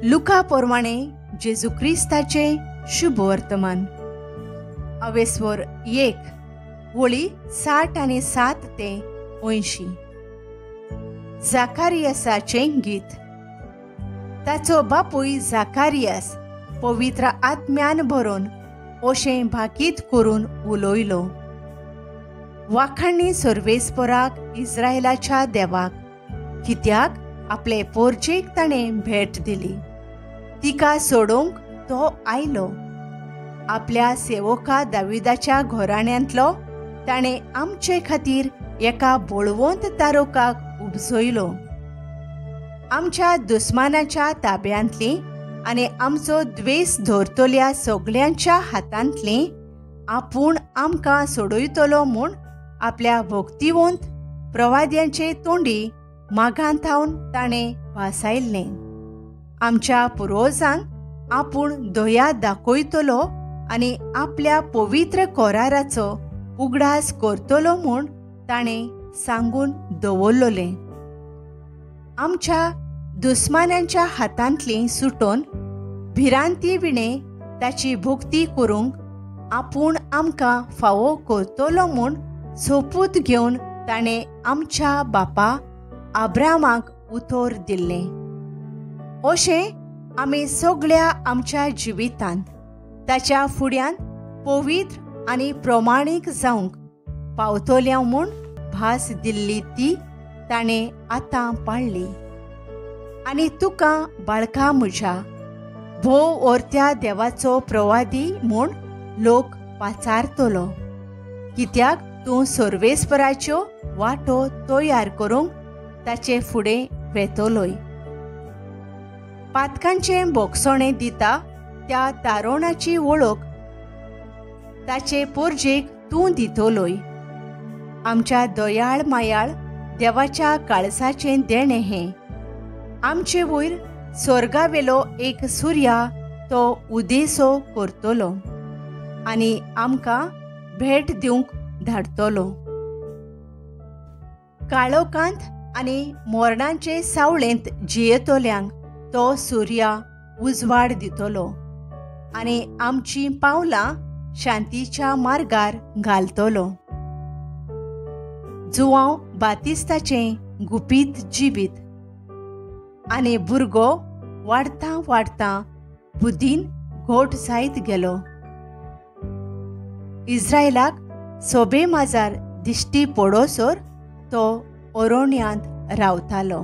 लुका प्रमाणे जेजू क्रिस्ताचें शुभ वर्तमान. अवेस्वर 1 वळी 60 आनी 7 ते 80. जाकारियसाचें गीत. ताचो बापूय जाकारियस पवित्र आत्म्यान भरून अशें भाकीत करून उलयलो, वाखाणी सर्वेस्पराक इस्रायलाच्या देवाक, कित्याक आपले पोरजेक ताणें भेट दिली, तिका सोडोवंक तो आयलो. आपल्या सेवका दाविदाच्या घराण्यांतलो ताणें आमचे खातीर एका बळवंत तारोकाक उपजयलो. आमच्या दुस्मानाच्या ताब्यांतली आनी आमचो द्वेस धरतल्या सगल्यांच्या हातांतली आपूण आमकां सोडयतलो म्हूण आपल्या भक्तिवंत प्रवाद्यांचे तोंडी मागांत थावन ताणें भासायल्लें. आमच्या पुर्वजांक आपूण दया दाखयतलो आनी आपल्या पवित्र कराराचो उगडास करतलो म्हूण ताणें सांगून दवरलें. आमच्या दुस्मानांच्या हातांतली सुटोवन भिरांती विणें ताची भक्ती करूंक आपूण आमकां फावो करतलो म्हूण सोपूत घेवन ताणें आमच्या बापा आब्रामाक उतर दिल्लें. अशें आमी सगळ्या आमच्या जिवितांत ताच्या फुड्यांत पवित्र आनी प्रमाणीक जावंक पावतल्या म्हूण भास दिल्ली ती ताणें आतां पाळ्ळी. आनी तुका बाळका म्हज्या भोव ओरत्या देवाचो प्रवादी म्हूण लोक पाचारतलो, कित्याक तूं सर्वेस्पराच्यो वाटो तयार करूंक ताचे फुडें वेतलोय. पातकांचें बोगसणें दिता त्या तारोणाची वळख ताचे पोरजेक तूं दितलोय. आमच्या दयाळ मायाळ देवाच्या काळजाचें देणें हें. आमचे वयर स्वर्गावेलो एक सुर्या तो उदेसो करतलो आनी आमकां भेट दिवंक धाडटलो. काळोखांत आनी मरणाचे सावळेंत जियेतल्यांक तो सुर्या उजवाड दितलो आनी आमचीं पावलां शांतीच्या मार्गार घालतलो. जुवांव बातिस्ताचें गुपीत जिवीत आनी भुरगो वाडता वाडता बुद्धीन घोट जायत गेलो. इस्रायलाक सोबे माजार दिश्टी पडोसर तो अरण्यांत रावतालो.